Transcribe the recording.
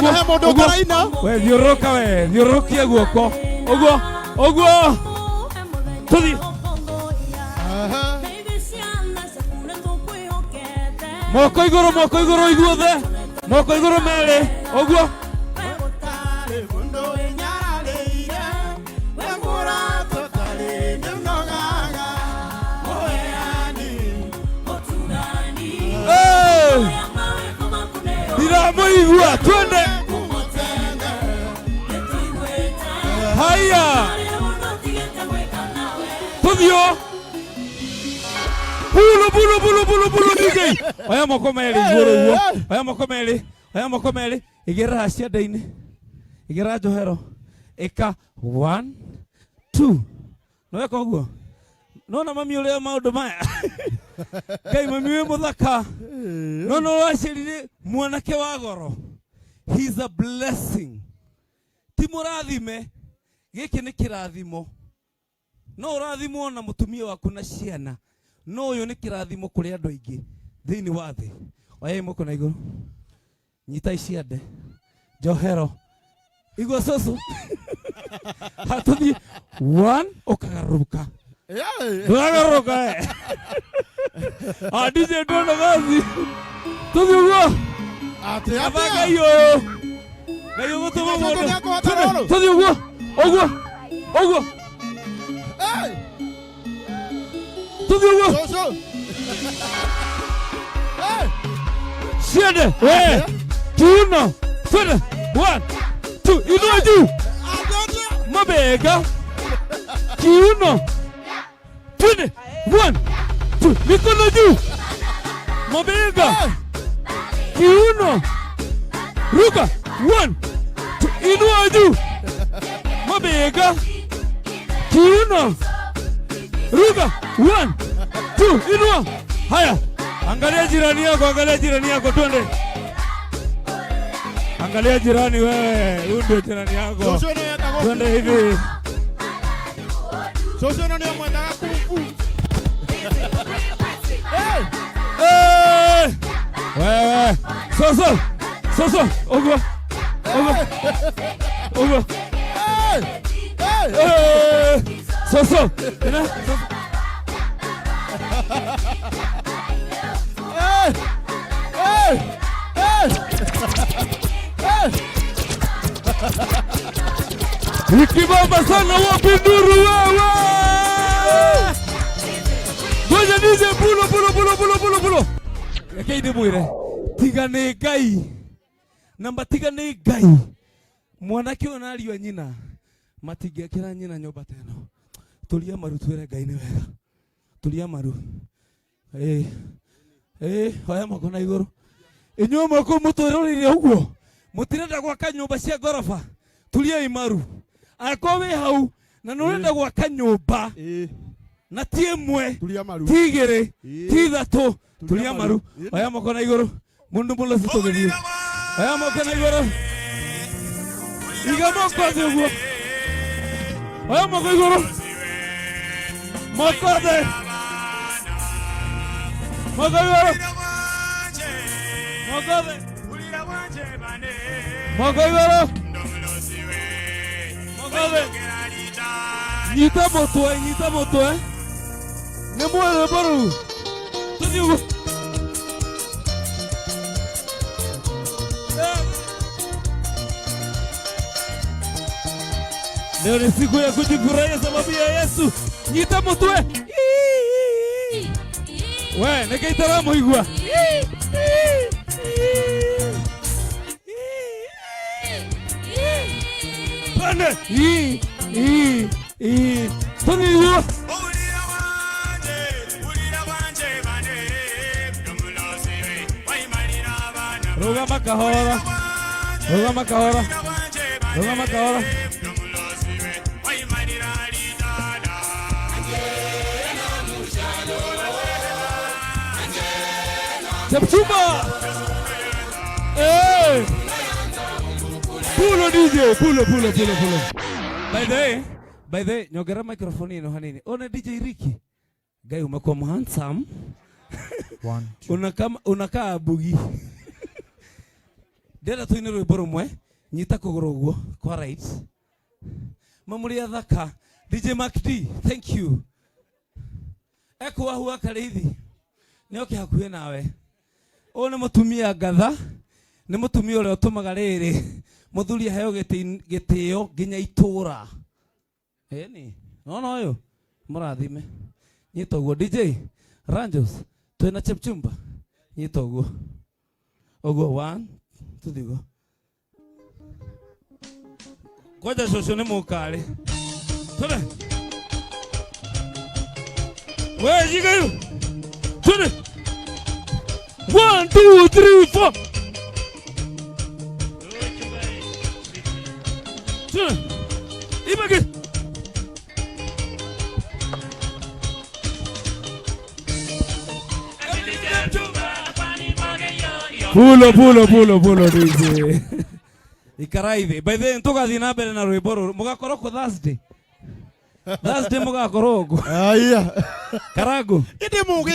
Ũguo, He mũndũ ũguo. ũtaraina. We thiũrũrũka we, thiũrũrũkia guoko. Ũguo, ũguo. Tũthiĩ. Aha. Moko igũrũ, moko igũrũ ithuothe. Moko igũrũ merĩ. Ũguo. Hey! Ndiramũigua, twende. Haya, tũthiĩ. Pulo, pulo, pulo, pulo, pulo, DJ. Oya moko merĩ igũrũ ũguo. Oya moko merĩ, oya moko merĩ. Igĩrĩra ciande-inĩ. Igĩrĩra njohero. Ĩka one, two. Nĩweka ũguo? Nona mami ũrĩa maũndũ maya. Ngai mami wĩ mũthaka. No no ũraciarire mwanake wa goro. He's a blessing. Ti mũrathime, gĩkĩ nĩ kĩrathimo. No ũrathimwo na mũtumia waku na ciana. No ũyũ nĩ kĩrathimo kũrĩ andũ aingĩ thĩinĩ wa thĩ. Oyai moko na igũrũ. Nyitai ciande. Njohero. Igua cũcũ. Hatũthiĩ. One, ũkagarũrũka. Ndũragarũrũka we. Ah, DJ ndona gathi. Tũthiĩ ũguo. Atĩ Aba atĩa? Ngai ũyũ. Ngai ũgũtũma Cũcũ mũndũ. nĩakũhota rũrũ? Tũthiĩ ũguo. Ũguo. Ũguo. Hey! Tũthiĩ ũguo. Cũcũ. Hey! Ciende. We. Kiuno. Twende. One, two. Inua juu. Atĩ atĩa? Mabega. Kiuno. Twende. One, two. Mikono juu. Mabega. Kiuno. Ruka. One, two. Inua juu. Mabega. Kiuno. Ruka. One, two. Inua. Haya. Angalia jirani yako, angalia jirani yako, twende. Angalia jirani wewe, huyu ndio jirani yako. Cũcũ ĩno yendagwo Twende hivi. Cũcũ ĩno nĩyo mwendaga kung fu. Hey! Eh! Wewe. Soso. Soso. Ũguo. Ũguo. Ũguo. Hey! Hey! Eh! Soso. Ina. Soso. Hey! Hey! Hey! Hey! Ikibamba sana wapi nduru wewe? Ngoja DJ pulo pulo pulo pulo pulo pulo. Reke ndimwire tiga nĩ Ngai namba tiga nĩ Ngai mwanake ũyũ na ariũ a nyina matingĩakĩra nyina nyũmba ta ĩno. Turia maru twĩre Ngai nĩ wega. Turia maru. Ĩĩ. Ĩĩ, oya moko na igũrũ. Inyuĩ mwĩ kũu mũtwĩroreire ũguo mũtirenda gwaka nyũmba cia ngoroba turiai maru. Angĩkorwo wĩ hau na nĩ ũrenda gwaka nyũmba Ĩĩ. na ti ĩmwe Turia maru. ti igĩrĩ Ĩĩ. ti ithatũ turia maru. Ĩĩ. Oya moko na igũrũ mundu mũlosi tũgĩthiĩ. Oya moko na igũrũ. Iga moko thĩ ũguo. Oya moko igũrũ. Moko thĩ. Moko igũrũ. Moko thĩ. Moko igũrũ. Moko thĩ. Nyita mũtwe, nyita mũtwe. Nĩ muoĩ rwĩmbo rũu? Tũthiĩ ũguo. Leo ni siku ya kujifurahia sababu ya Yesu. Nyita mũtwe. We, nĩkĩ itaramũigua? Twende. Ii, ii, ii. Tũthiĩ ũguo. Rũgama kahora. Rũgama kahora. Rũgama kahora. Chepchumba. Hey. Pulo DJ, pulo pulo pulo pulo. By the way, by the way, nyongera microphone ino hanini. Ona DJ Ricky. Guy umekuwa handsome. One, two. Unakaa unakaa bugi. Ndĩrenda tũine rwĩmbo rũmwe. Nyita kũgũrũ ũguo kwa right. Mamũrĩ athaka. DJ Mark D, thank you. Ekuahu akarĩithi. Nĩ oke hakuhĩ nawe. Ũyũ nĩ mũtumia ngatha. Nĩ mũtumia ũrĩa ũtũmaga rĩrĩ mũthuri aheo gĩtĩo nginya itũra. Ĩni, nona ũyũ mũrathime. Nyita ũguo DJ Ranjos, twĩna Chepchumba. Nyita ũguo. Ũguo one, tũthiĩ ũguo. Ngoja cũcũ nĩ mũkarĩ. Tũre. We jigayu. Tũre. One, two, three, four. Tũre. Ibage. Pulo, pulo, pulo, pulo, DJ. Ikarai thĩ. By the way, tũgathiĩ na mbere na rwĩmbo rũrũ. Mũgakorwo kũ Thursday. Thursday mũgakorwo kũ. Aya. Karangu. Ĩndĩ mũgĩ.